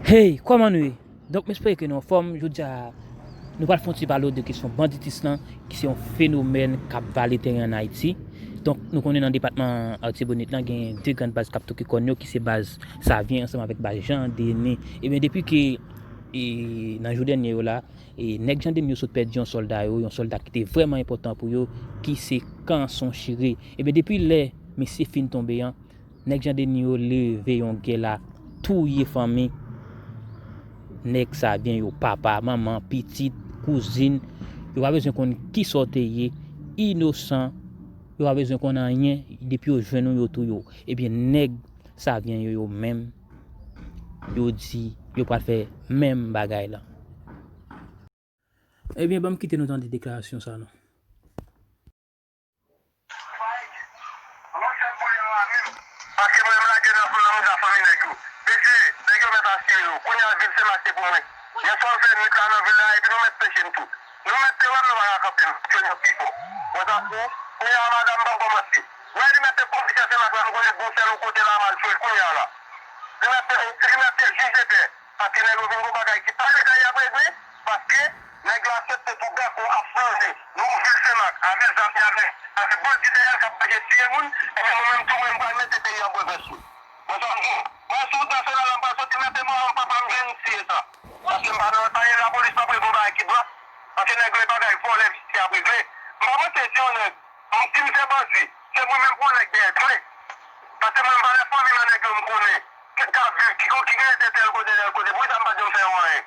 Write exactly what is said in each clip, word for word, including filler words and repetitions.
Hey, kòman nou ye? Donk, m espere ke nou anfòm. Jodi a, nou pral fè yon ti pale de kesyon banditis lan, ki se yon fenomèn k ap vale teren ann Ayiti. Donk, nou konnen nan depatman Latibonit lan, gen de grann baz k ap toke kòn yo, ki se baz Savyen ansanm avèk baz Jan Deni. Ebyen, depi ke, e, nan jou dènye yo la, e, nèg Jan Deni yo sot pèdi yon sòlda yo, yon sòlda ki te vrèman enpòtan pou yo, ki se Kanson Chire. Ebyen, depi lè mesye fin tonbe an, nèg Jan Deni yo leve yon gè la, touye fanmi nèg Savyen yo, papa, manman, pitit, kouzin. Yo pa bezwen konn kisa w te ye, inosan. Yo pa bezwen konn anyen, depi yo jwenn ou, yo touye w. Ebyen, nèg Savyen yo, yo menm, yo di yo pral fè menm bagay lan. Ebyen, ban m kite nou tande deklarasyon sa a non. Paske mwen menm lage nan, nan mouda fanmi nèg yo. Mesye, nèg yo mèt asire yo. Kounye a, vil se mache pou mwen. Yè swa m fè nwit la nan vil la, epi nou mèt peche m tou. Nou mèt te wè m, nou pa ka kanpe m. Paske nou pi fò. Mwen sa pou, kounye a, madanm pa kòmanse. Wè, li mèt te komisè Senmak la, m konnen gon sèl yon kote la mal jwe l kounye a la. Li mèt te, li mèt te jije tè. Paske nèg yo vin gon bagay ki pa legal y ap regle, paske nèg yo aksepte tou dakò ap chanje non vil Senmak avè zam y avè, avè bandi dèyè l k ap manje tiye moun, ebyen mwen menm tou mwen m pral mete peyi an pou envesti. Mwen sa m di, mwen sou wout nasyonal la m pral soti mete manman m papa m jwenn tiye sa. Paske m pa nan pa gen lapolis pa pou gon bagay ki dwat, paske nèg yo e bagay vòlè visye ap regle. M pa panse si yon nèg M di m se bandi, se mwen menm pou nèg dèyè dwe. Paske mwen m pa nan fanmi nan nèg yo m konnen. Ki ka viv, ki, ki gen de tèl kote, tèl kote. Poukisa m pa janm fè yo anyen?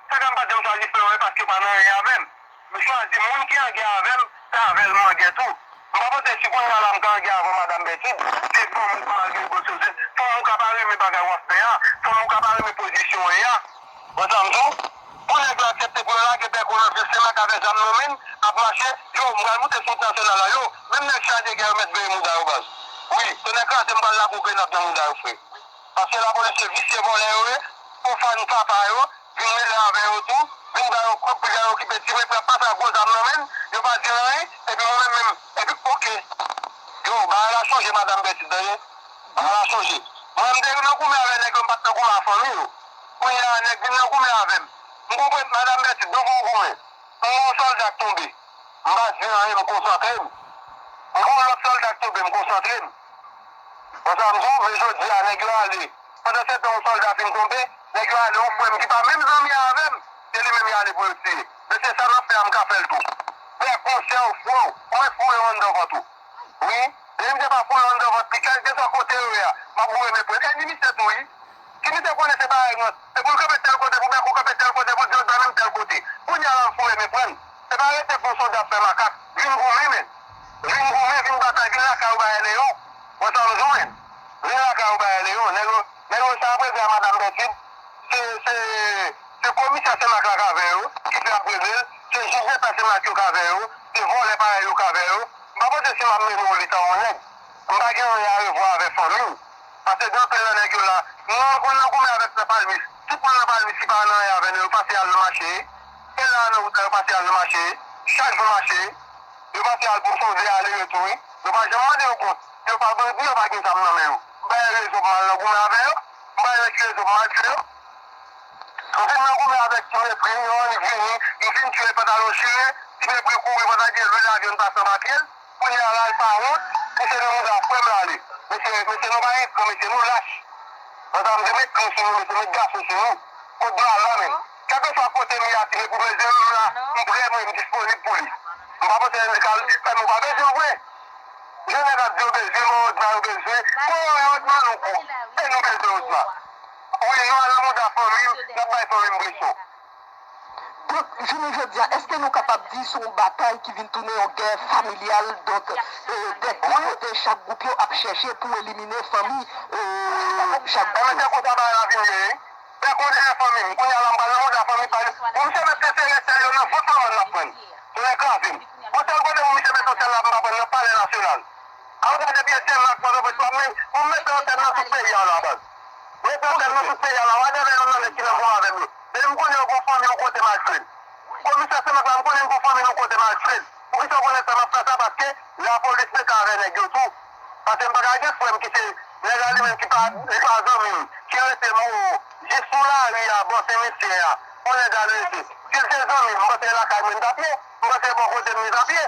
Sa ka m pa janm chwazi fè yo anyen paske yo pa nan anyen avè m. M chwazi moun ki an gè avè m, se avè l m an gè tou. M pa panse si kounye a la m ka an gè avè w, madanm Bètid, se fanm ou pa renmen gwo soze, fanm ou ka pa renmen bagay w ap fè a, fanm ou ka pa renmen pozisyon w ye a. Wè sa m di w? Pou nèg yo aksepte pou yo lage bèk yo nan vil Senmak avè zam nan men, ap mache, yo, m pral moute sou wout nasyonal la, yo, menm nèg chaje gè yo mèt veye mouda yo baz. Wi, tonè kraze m pral lage yon grenad nan mouda yo frè. Paske lapolis se visye vòlè yo ye, pwofàn papa yo, vin mele avè yo tou, vin ba yo kòb pou y al okipe ti mepre ap pase ak gwo zam nan men, yo pa di anyen, epi mwen menm menm, epi oke. Yo, bagay la chanje madanm Bètid tande. Bagay la chanje. Mwen m te nan goumen avè nèg yo, m pa t nan goumen a fanmi yo. Kounye a nèg vin nan goumen avè m. M konprann madanm Bètid, nou gon goumen. M gon sòlda k tonbe. M pa di anyen, m konsantre m. M gon lòt sòlda k tonbe, m konsantre m. Wè sa m di w, men jodi a nèg yo ale. Pandan se tan yon sòlda fin tonbe, nèg yo ale yon frè m ki pa menm zanmi avè m, se li menm y ale pou yo tiye. Men se sa n ap fè a, m ka fè l tou. Pè konsè w, frè w, mwen foure w anndan vant ou. Wi, e misye pa foure anndan vant li, kèlkeswa kote yo ye a, m ap boure men pwen. E ni misye tou wi. Si misye konnen se bagay mwen, se pou l kanpe tèl kote, pou bèk ou kanpe tèl kote, pou l di yo dòmi m tèl kote. Kounye a la m foure men pwen. Se pa rete pou yon sòlda ap fè makak. Vin goumen men. Vin goumen, vin batay, vin lakay ou bagay Leyon. Wè sa m di w men. Vin lakay ou bagay Leyon. Nèg yo, nèg yo sa ap regle a madanm Bètid. Se, se, se komisè Senmak la k avè yo, ki fè ap regle l. Se jij deta Senmak yo k avè yo. Se vòlè parèy yo k avè yo. M pa panse si m ap mennen w leta yon nèg. M pa gen anyen a revwa avè fanmi w. Paske gen anpil nan nèg yo la, nou konn nan goumen avèk pè palmis. Tout moun nan palmis ki pa nan anyen avè nou, yo pase al nan mache. E la nan wout la, yo pase al nan mache. Chak jou mache. Yo pase al pou soze ale retou wi. Yo pa janm mande yo kont. Yo pa bandi, yo pa gen zam nan men yo. M pa gen rezon pou m al nan goumen avè yo. M pa gen ki rezon pou m al tchwe yo. M fin nan goumen avèk ti mepri, yo annik vini, m fin tchwe pantalon chire, ti mepri kouri pandan gen lwil avyon pase anba pye l. Kounye a la, l pa wont, mesye nan mouda frè m l ale. Mesye, mesye nou pa gen kran, mesye nou lach. Wè sa m di, met kran sou nou, mesye, met gason sou nou. Kot dwa la menm? Kèlkeswa kote m ye a, ti mepri bezwen m la, m prè mwen, m disponib pou li. M pa panse nèg ka fè m ou pa bezwen w vre. Jan nèg ap di yo bezwen m, Odma yo bezwen, bon, Odma nou kou. E nou bezwen Odma. Wi, nou al nan mouda fanmi m, n ap bay fanmi m presyon. Donk, jounen jodi a, èske nou kapab di se yon batay ki vin tounen yon gè familyal, donk, e, de de kote, chak gwoup yo ap chèche pou elimine fanmi, e, chak gwoup yo? Ebyen, se konsa bagay la vin ye, wi. Pè konseye fanmi m, kounye a la m pral nan mouda fanmi pa yo. Pou misye mèt te sere sèl yo nan vant manman l ap pran. Tonè kraze m. Gon sèl kote pou misye mèt yon sèl la m pa pran nan Palè Nasyonal. Al gade byen Senmak, Pòtoprens, w ap men, w ap mete antèn nan tout peyi a la, baz. Mete antèn nan tout peyi a la, w a dèyè yon nan nèg ki nan goumen avè m yo. Depi m konnen yon gwo fanmi yon kote m al jwenn. Komisè Senmak la, m konnen m gon fanmi yon kote m al jwenn. Poukisa w konnen sa m ap fè sa? Paske lapolis mete avè nèg yo tou. Paske m pa ka gen frè m ki se nèg la li menm ki pa, li pa zanmi m. ki rete Moro, jis sou lari a, bò simityè a, yon nèg al rete. Si l te zanmi m, m panse lakay mwen li t ap ye, m panse bò kote m li t ap ye.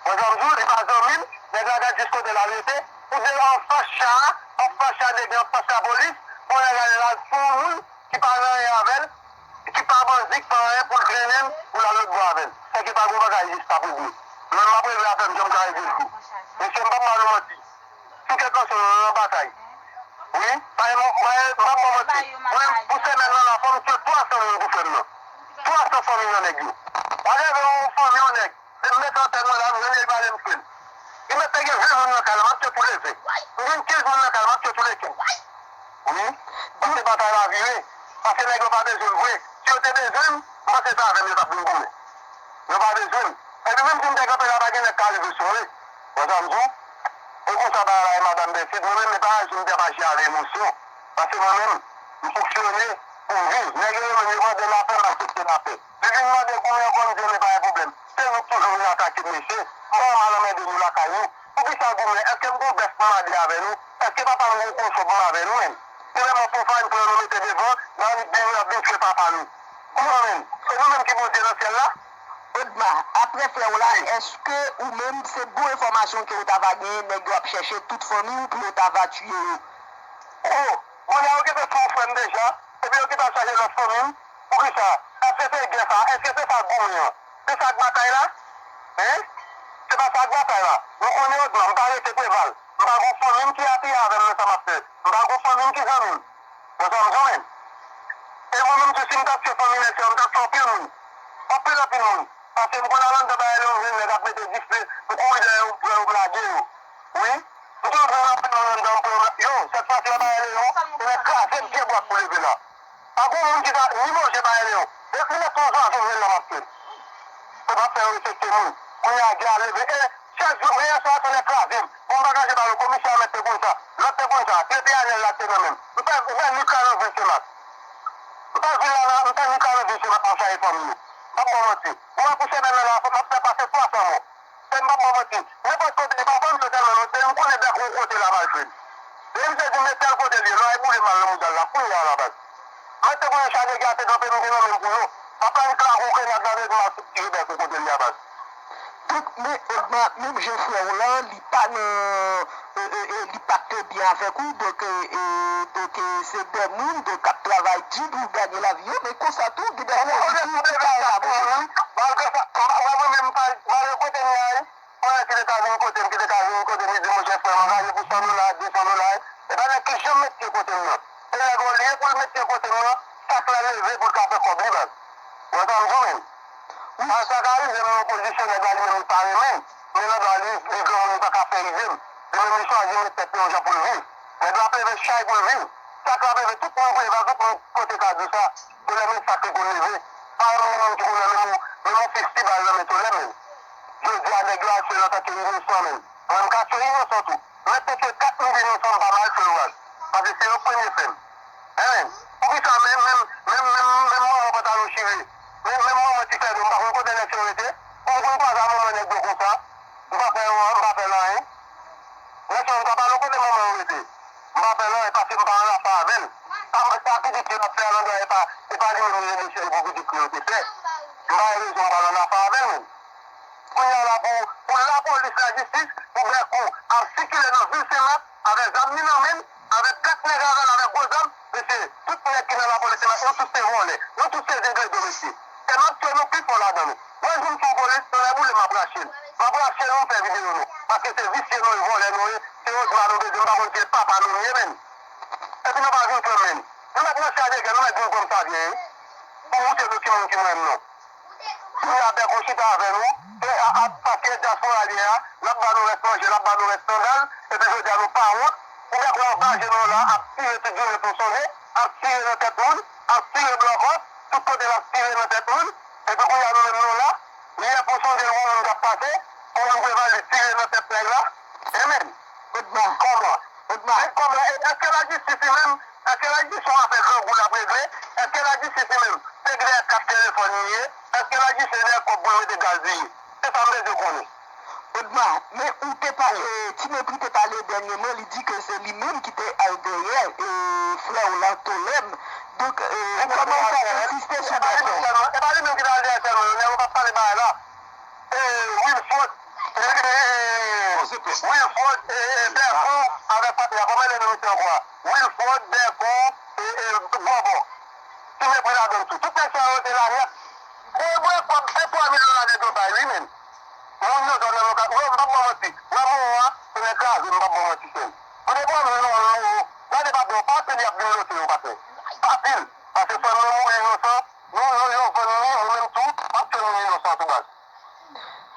Wè sa m di w, li pa zanmi m, nèg la gad jis kote l al rete. Ou te anfas cha a, anfas cha nèg yo, anfas lapolis, pou nèg ale la sou yon moun ki pa nan anyen avè l, ki pa bandi, ki pa anyen pou l grennen l, pou l al lòt bò avè l. Sèke pa gen yon bagay jis k ap regle. Mwen, m ap regle afè m jan m ka regle l tou. Mesye, m p ap ba nou manti. Si kèk nan sou nou nan batay. Wi, pa gen, pa gen, m ap ba w manti. Mwen, pou semèn nan la, fò m tiye twa san moun pou frè m nan. Twa san fanmi nan nèg yo. Pa leve yon fanmi yon nèg. Depi m met antèn mwen la, m jwenn li pale m frè l. Li mèt te gen ven moun nan kay la, m ap tiye tou le ven. M gen kenz moun nan kay la, m ap tiye tou le kenz. Wi, paske batay la vire. Paske nèg yo pa bezwen m vre. Si yo te bezwen m, m panse se avè m yo t ap vin goumen. Yo pa bezwen m. Epi menm si m te kanpe la, pa gen nèg ka rive sou mwen. Wè sa m di w? E konsa bagay la ye, madanm Bèfid. Mwen menm, e pa aji m t ap aji avèk emosyon. Paske mwen menm, m fonksyone pou m viv. Nèg yo menm, yo mande lapè, m aksepte lapè. Li vin mande goumen ankò, m di, men pa gen pwoblèm. Se nou k toujou vin atake m, mesye. M pa mal anmède nou lakay nou. Poukisa goumen? Èske m gon bèf pou m ale avè nou? Èske papa m gon kochon pou m avè nou menm? Se lè mò pou fay m pran nou mete devan, nan nou di nou ap vin fè papa nou. Kòman menm? Se nou menm ki Bondye nan syèl la? Odma, apre frè w la, èske ou menm se bon enfòmasyon ke w ta va genyen, nèg yo ap chèche tout fanmi w pou yo ta va tiye yo? O, kounye a yo gentan tou frè m deja, epi yo gentan chache lòt fanmi m. Poukisa? Èske se gè sa? Èske se sa k goumen an? Se sa k batay la? Hein? Se pa sa k batay la. Nou konnen Odma, m pa rete Preval. M pa gon fanmi m ki apiye avè m nan sa m ap fè. M pa gon fanmi m ki zanmi m. Wè sa m di w menm? E mwen menm tou, si m t ap fè fanmi nèg sa yo, m t ap fè anpil moun. Anpil, anpil moun. Paske m konn al anndan Baye Leon, m jwenn nèg ap mete dife, m kouri dèyè yo, m pran yo, m lage yo. Wi. M toujou pran anpil moun anndan, m pran yo, m la-, yo, sèt fwa si la Baye Leon, se nèg kraze m pye bwa pou leve la. Pa gon moun ki ta ni manje Baye Leon. Depi m mèt yon swason, m jwenn la m ap fè. Se pa fè yo respekte moun. Kounye a, gè a leve. E, chak jou, men yè swa, se nèg kraze m. Bon, m pa kache ba nou, komisè a mèt te konn sa. Lòt te konn sa. Trente et un la te nan men m. M fè, m fè nit la nan vil Senmak. M pa vin la nan, m fè nit la nan vil Senmak, m ap chache fanmi yo. M p ap ba w manti. Ou wè pou semèn nan la, m ap fè pase twa san mò. E m p ap ba w manti. Nenpòt kote, li pa fanmi yo tèlman non, se m konnen bèk yon kote la, malfrè. Depi m sezi m met tèl kote l ye, lòrèy boule m al nan mouda l la, kounye a la baz. Mwen te konnen chak nèg yo ap kanpe m te nan men m pou yo. M ap pran yon klavou grenad nan men m al sot tire bèk yon kote l ye a baz. Donk, men, Odma, menm jan frè w lan, li pa nan, e, e, e, li pa t byen avèk ou, donk, e, e, donk, e, se de moun, donk, k ap travay di pou gade lavi yo, men konsa tou, gen de moun ki tou pa la. Malgre sa, mwen menm, m pa, malgre kote m ye a, yon nèg ki te ka vin kote m, ki te ka vin kote m, li di, monchè, frè m, angaje pou san dola, de san dola, e pa nèg ki janm met pye kote m nan. E nèg yo, olye pou l met pye kote m nan, sak la leve pou l ka fè kòb li, baz. Wè sa m di w menm? Sa, sa ka rive m nan yon pozisyon, nèg la li menm li pa renmen m. Men nan dwa li, li granmoun, li pa ka fè rive m. Li menm li chwazi met tèt li yon jan pou l viv. Nèg la ap leve chay pou l viv. Sak la ap leve tout moun pou leve, tout moun pote kado sa. Tolè men sak li konn leve. Pa yon moun ki konn nan menm yon, menm yon fistibal nan men Tolè menm. Jodi a nèg yo al fè l antanke inosan menm. Mwen m ka fè inosan tou. Mèt te fè kat mil inosan m pa mal fè yo baz. Paske se yo k premye fè m. Enben, poukisa menm, menm, menm, menm, menm manman pantalon chire, menm, menm manman ti fè do, m pa konn kote nèg sa yo rete? Pou m konn kwaze a manman nèg yo konsa, m pa fè, m pa fè l anyen. Nèg sa yo m ka pale w kote manman yo rete. M pa fè l anyen paske m pa an afè avè l. Sa, sa pitit li ap fè a landwa, e pa, e pa li menm li rele cheri pou pitit li yo te fè. M pa gen rezon m pral an afè avè l menm. Kounye a la pou, pou lapolis, lajistis, pou bèk ou ap sikile nan vil Senmak avèk zam li nan men l, avèk kat nèg avè l avèk gwo zam, mesye, tout nèg ki nan lapolis Senmak, nou tout se vòlè, nou tout se zenglendo, mesye. Senmak tchè nou pi fò ladan nou. Mwen, jou m sou polis, tonnè boule m, m ap rache l. M ap rache nou, m fè videyo nou. Paske se visye nou ye, vòlè nou ye, se Odma nou bezwen, m pa konn se papa nou ye menm. Epi nou pa vin pran m menm. Nou mèt nan chadegè, nou mèt vin pran m sa vye, wi. Pou moute nou ki moun ki mwen menm non. Pou y a bèk ou chita avè nou, e a, a, paske dyaspora l ye a, l ap ba nou rès manje, l ap ba nou rès sandal, epi jodi a nou pa wont, pou bèk ou angaje nou la, ap tire tout jounen pou sonde, ap tire nan tèt moun, ap tire blòkòs, tout kote l ap tire nan tèt moun, epi kounye a nou menm nou la, li lè pou sonde l, yon moun k ap pase, yon moun Preval li tire nan tèt nèg la, e menm. Odma. Kòman? Odma. E kòman? E, èske lajistis li menm, èske lajistis se yon afè grangou l ap regle? Èske lajistis li menm, se dèyè kat telefòn li ye? Èske lajistis se dèyè kòb pou l mete gaz li ye? Se sa m bezwen konnen. Edma, men ou te pale, Ti Mepri te pale dènyèman, li di ke se li menm ki te al dèyè e frè w la, Tolèm. Donk, e, kòman ou ka ensiste sou Dèfò? E pa li menm ki t al dèyè sèlman, non, nèg yo p ap pale bagay la. E, Wilford, e, e, Wilford, e, e, Dèfò avèk Patya, kòman e rele misye ankò a? Wilford, Dèfò, e, e, Bòbò. Ti Mepri ladann tou. Tout nèg sa yo te la nèt. E, mwen, kòb, se twa mil dola nèg yo bay, wi, menm. Moun yo jwenn nan lokal. Mwen, m p ap ba w manti. Nan moman an, se nèg kraze, m p ap ba w manti, sè. Mwen, depi w ap jwenn nan moman an, gade pa bò, pa pil y ap vin lote yo, patnè. Pa pil. Paske fanmi yo mouri inosan, nou, nou, yo vann nou, nou menm tou, m ap fè moun inosan tou baz.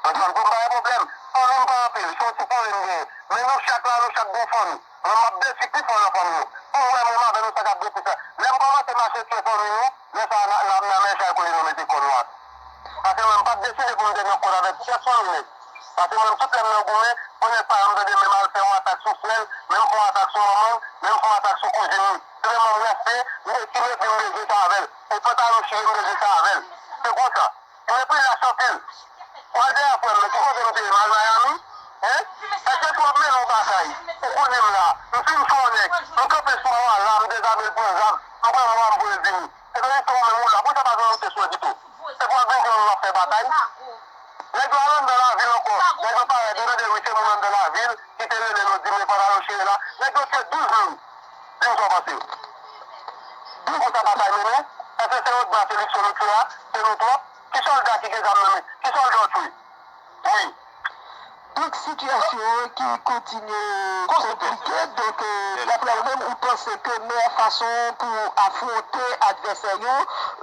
Mwen, sa m tou, m pa gen pwoblèm. Fanmi m pa anpil, se yon ti fanmi m genyen. Men nou chak la, nou chak gon fanmi. Mwen, m ap desi pi fò nan fanmi yo. Pou m wè menm avè nou sa k ap depousa. Lè m kòmanse mache tchwe fanmi nou, lè sa a, n a, n a, n a mèchay kote nou mete kò nou a. Paske mwen, m pa t deside pou m te nan kont avèk pyès fanmi nèg. Paske mwen, tout lè m nan goumen, fò nèg pa janm tande menm al fè yon atak sou frè l, menm fè yon atak sou manman l, menm fè yon atak sou kouzin li. Se sèlman m rèste, m esime pou m bezwen sa avè l. E pantalon chire m bezwen sa avè l. Se konsa. Mwen pran lach anpil. Mwen al dèyè frè m nan, ki kote m te ye? M al Miami? Hein? Èske si w ap mennen yon batay, ou konnen m la, m fin fè yon nèg, m kanpe sou mò a la, m dezame l pran zam, m pran mò a m voye l vini. Se tankou se ou menm ou la, poukisa w pa janm monte sou l pito? Se pou w ap vin di m w ap fè batay? Nèg yo al anndan lavil ankò, nèg yo parèt, m tande wi se moun anndan lavil ki te rele nou di men pantalon chire la, nèg yo tchwe douz moun. Di m sa w panse. Di m konsa batay mennen, èske se yon gran seleksyon nou tchwe a, se nou twòp? Ki sòlda ki gen zam nan men? Ki sòlda w tchwe? Wi. Donk, sitiyasyon an ki kontinye konplike. Donk, e, daprè ou menm, ou panse ke meyè fason pou afwonte advèsè yo,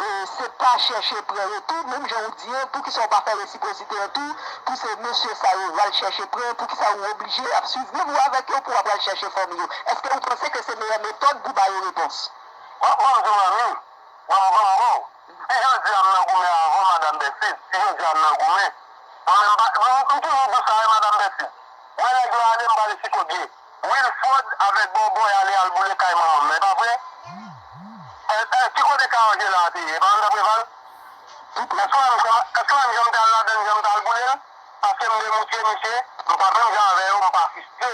e, se pa chèche pran yo tou, menm jan ou di an, poukisa w pa fè resiprosite an tou, pou se mesye sa yo w al chèche pran, poukisa ou oblije ap swiv menm ou avèk yo pou w ap al chèche fanmi yo? Èske ou panse ke se meyè metòd pou ba yo repons? Bon, bon, m di w, manmi, Bon, bon, bon. Si jodi a m nan goumen avè w, madanm Bèsid, si jodi a m nan goumen, mwen menm m pa, m, m toujou di w sa wi, madanm Bèsid. Wè nèg yo ale, m prale sikote. Wilford avèk Bòbò y ale al boule kay manman m nan, e pa vre? E, e, ki kote kay Angela a te ye? E pa anndan Preval? Èske w wè m janm, èske w wè m janm te al ladann, janm te al boule l? Paske m demoutre misye, m pa menm jan avè yo, m pa fristre.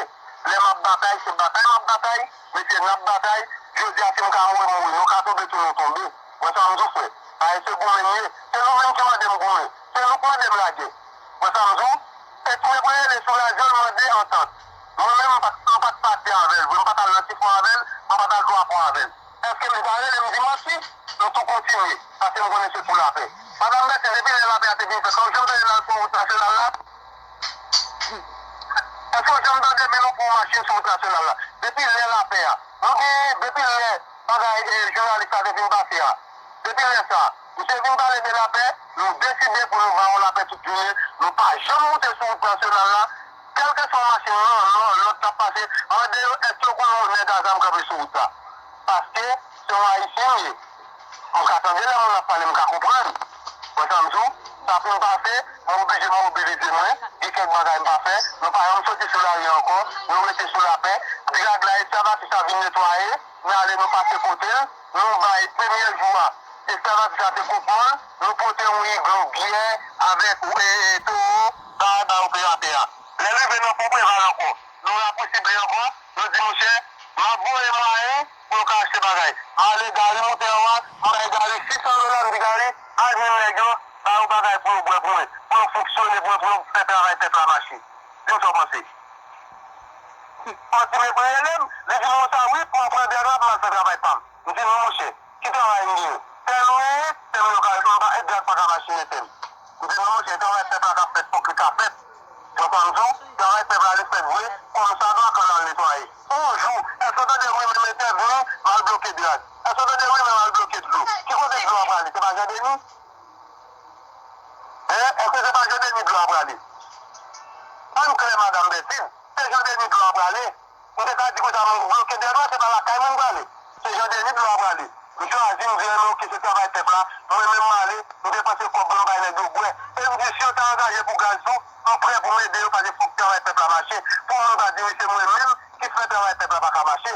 Lè m ap batay, se batay m ap batay. Mesye, n ap batay. Jodi a, si m ka mouri, mouri. Nou ka tonbe tou, nou tonbe. Wè sa m di w, frè. Ayè, se goumen n ye. Se nou menm ki mande m goumen. Se nou k mande m lagè. Wè sa m di w? E pou yo rele sou radyo, l mande antant. Mwen menm, m pa t, m pa t pati avè l vre. M pa t al nan ti fon avè l. M pa t al twa fon avè l. Èske m ta rele m di manti? M tou kontinye, paske m konnen se pou lapè. Madanm Bèsid, depi lè lapè a te vin fèt la, ou janm tande l al sou wout nasyonal la? Èske ou janm tande men nou pran machin sou wout nasyonal la? Depi lè lapè a, nou gen, depi lè bagay, e, jounalis la te vin pase a, depi lè sa, misye vin pale de lapè, nou deside pou nou ba yo lapè tout jounen, nou pa janm moute sou wout nasyonal la, kèlkeswa machin, non, non, lòt k ap pase, mande yo èske yo konn yon nèg a zam kanpe sou wout la. Paske se yon Ayisyen m ye. M ka tande lè moun ap pale, m ka konprann. Wè sa m di w? Sa fin pase, mwen oblije m mobilize mwen, gen kèk bagay m pa fè, nou pa janm soti sou lari ankò, nou rete sou lapè. Drag la, esklavatis la vin netwaye, n ale, nou pase kote l, nou bay premye jou a, esklavatis la te konprann, nou pote yon iglou, byè, avèk, e, e, towo, bay, bay operatè a. Lè l rive nan Fò Preval ankò, nou rapousiv li ankò, nou di, monchè, m ap voye mwayen pou yo ka achte bagay. M ale, Gary monte anba, m bay Gary sis san dola, m di, Gary, al jwenn nèg yo, ba yo bagay pou yo bwè pou mwen, pou yo fonksyone, pou yo, pou yo fè travay pèp la mache. Di m sa w panse. Ti Mepri rele m, li di m konsa, wi, pou m pran drag la, pou m al fè travay pa m. M di, non, monchè, ki travay m genyen? Tèl mwen ye, tèl mwen yo ka, m pa, drag pa ka mache nan tèl. M di, non, monchè, travay pèp la k ap fèt, fòk li ka fèt. Ou konprann m di w? Travay pèp la, li fèt vre, kòmsadwa, kanal netwaye. Yon jou, èske w tande rimè m entèvni, m al bloke drag? Èske w tande rimè m al bloke dlo? Ki kote dlo a prale? Se pa Jan Deni? Hein? Èske se pa Jan Deni dlo a prale? Ann klè, madanm Bèsid, se Jan Deni dlo a prale. M te ka di konsa, m bloke dèyè nou, se pa lakay mwen m prale. Se Jan Deni dlo a prale. M chwazi, m di, enben, oke, se travay pèp la. Mwen menm, m ale, m depanse kòb mwen, m bay nèg yo bwè. E m di, si yo ta angaje pou gaz tou, m prè pou m ede yo, paske fòk travay pèp la mache. Pou moun pa di, wi, se mwen menm ki fè travay pèp la pa ka mache.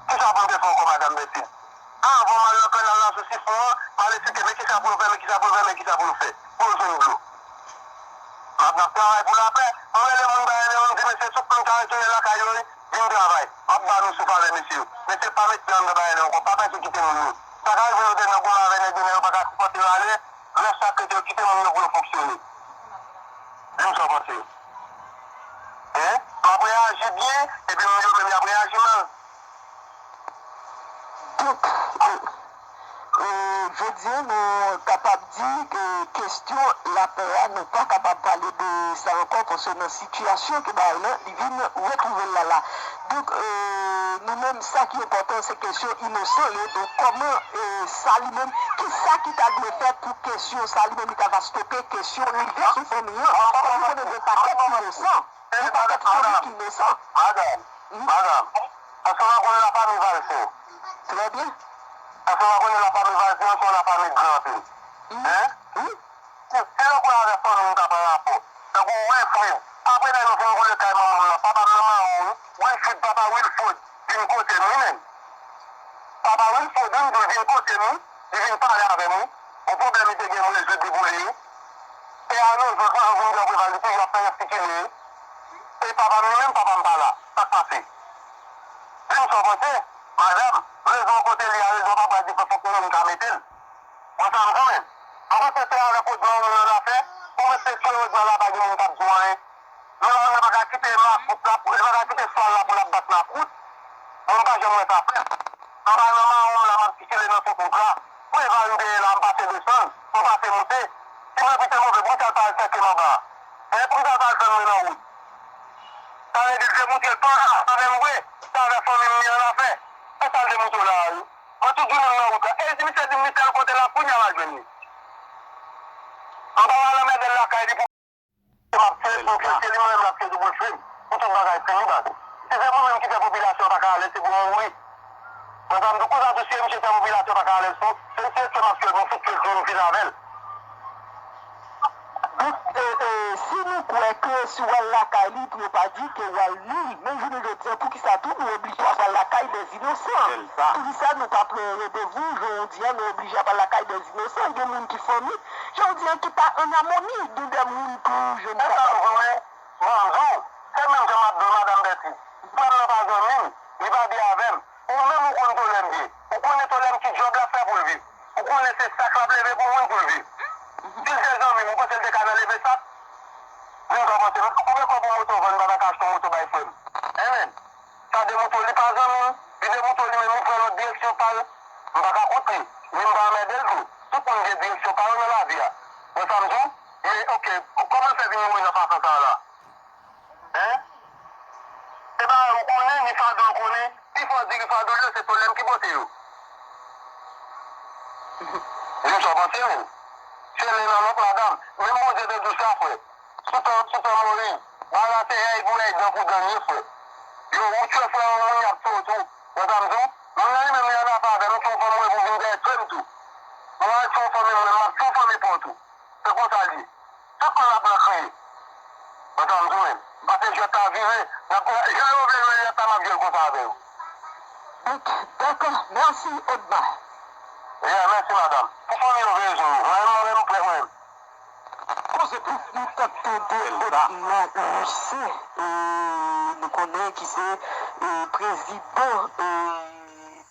Kisa pou m te fè ankò, madanm Bèsid? Anvan m al nan kanal la sou sifon an, m al esplike, men kisa pou yo fè, men kisa pou yo fè, men kisa pou yo fè, pou yo jwenn dlo. M ap, n ap travay pou lapè. M rele moun Bayèn yo, m di, mesye, tout moun ka retounen lakay yo, wi, vin travay. M ap ba nou souf avè mesye yo. Mesye, pa met pye anndan Bayèn yo ankò, pa prese kite moun yo. Sa ka rive yo te nan goumen avè nèg yo, men yo pa ka sipòte yo ale. Lè sa k rete yo, kite moun yo pou yo fonksyone. Di m sa w panse. Hein? M ap reyaji byen, epi moun yo menm y ap reyaji mal. Donk, e, e, jodi a, nou kapab di ke kesyon lapè a, nou pa kapab pale de sa ankò, paske nan sitiyasyon ke bagay lan, li vin retwouve l la la. Donk, e, nou menm, sa ki enpòtan, se kesyon inosan yo. Donk, kòman, e, sa li menm, ki sa ki ta dwe fèt pou kesyon sa li menm, li ta va stope kesyon rive sou fanmi an? Paske nou konnen gen pakèt inosan. Yon pakèt fanmi ki inosan. Madanm, madanm, èske w pa konnen lafanmi Valcin? Trè byen. Èske w pa konnen lafanmi Valcin an se yon lafanmi gran anpil? Hein? Wi. Si, si yo pran avèk fanmi m ta pran rapò. Tankou Wilfrid. Apre lè nou fin boule kay manman m nan, papa m nan mawon wi. Wilfrid, papa Wilford, vin kote m wi menm. Papa Wilford wi, m di l vin kote m wi. Li vin pale avè m wi. Yon pwoblèm li te gen m rezoud li pou li wi. E a nos jours, toujou vin gen preval, li toujou ap fè yon sikile wi. E papa m li menm, papa m pa la. Sa k pase? Di m sa w panse, madanm. Rezon kote li a, rezon pa pral di fòk fòk yon nonm ka mete l. Mwen sa m konnen. Mwen panse se avèk Odma ou nan zafè, ou mèt te tchwe Odma la, pa gen moun k ap di w anyen. Men yon moun nan pa ka kite makout la, li pa ka kite chwal la pou l ap bat makout. Mwen m pa janm wè sa fèt. Anba nan mawon m la, m ap sikile nan tout wout la. Preval m te ye la, m pase desann, m pase moute. Si mwen pite move, poukisa l pa al chèke m anba a? Hein, poukisa l pa al tann mwen nan wout? Sa vle di l te moutre l pa avè m vre, se avè fanmi m li annafè. E sa l te moutre w la a wi. Mwen tout jounen m nan wout la. E si misye di m li sèl kote l ap, kounye a m al jwenn li. Anba w al anmède l lakay li pou misye m ap fè pou fè, se li mwen menm l ap fè tou pou l fè m. Pou tout bagay fini baz. Si se mwen menm ki fè popilasyon an pa ka alèz, se pou mwen mouri. Mwen sa m di w konsa tou, si e misye fè popilasyon an pa ka alèz tou, se misye fè m ap fè l, m fout fè l tou, m fini avè l. Donk, e, e, si nou kwè ke si w al lakay li, pou yo pa di ke w al mouri, men jounen jodi a, poukisa tou nou oblije ap al lakay dèzinosan? Poukisa nou pa pran randevou, jan w di a, nou oblije ap al lakay dèzinosan? Gen moun ki fanmi, jan w di a, ki pa an amoni, gen de moun tou, je ne sais pas. Bon, bon, se menm jan m ap di w, madanm Bèti. Frè m nan pa zanmi m, li pa byen avè m. Ou menm ou konn Tolè m byen. Ou konnen Tolè m ki djòb l ap fè pou l viv. Ou konnen se sak l ap leve pou moun pou l viv. Si l te zanmi m, ou panse l te ka nan leve sak? Di m sa w panse, m konbyen kòb yon moto vann, m pa ta ka achte yon moto bay frè m. Enben, sa de moto li pa zanmi m, li de moto li menm li pran lòt direksyon pa l, m pa ka kont li, ni m pa anmède l tou. Tout moun gen direksyon pa yo nan lavi a. Wè sa m di w? Men, oke, kòman l fè vin mouri nan fason sa a la? Hein? Se bagay ou konnen, ni fado l konnen, pifò diri fado l yo se Tolè m ki pote yo. Di m sa w panse menm. Sele nan lòt madanm, menm Bondye te di w sa frè. Sou tan, sou tan Moyiz, bagay la se èy pou èy, dan pou dan l ye frè. Yo, ou tchwe frè w, moun y ap tchwe w tou. Wè sa m di w? Moun nan li menm li annafè avè m, m tchwe yon fanm mwen pou vin dèyè tchwe m tou. Mwen al tchwe yon fanmi mwen, m ap tchwe yon fanmi pa w tou. Se konsa l ye. Tout moun ap nan kriye. Mwen sa m di w menm. Pase jwèt la vire. N ap, jan yo vle jwe jwèt la, m ap jwe l konsa avè yo. Donk, dakò. Mèsi, Odma. Yeah, mèsi, madanm. Pou fanmi yo veye je yo. Mwen menm, mwen menm, m prè mwen menm. Koze pou nou t ap tande Odma Lucien, e, nou konnen ki se, e, prezidan, e,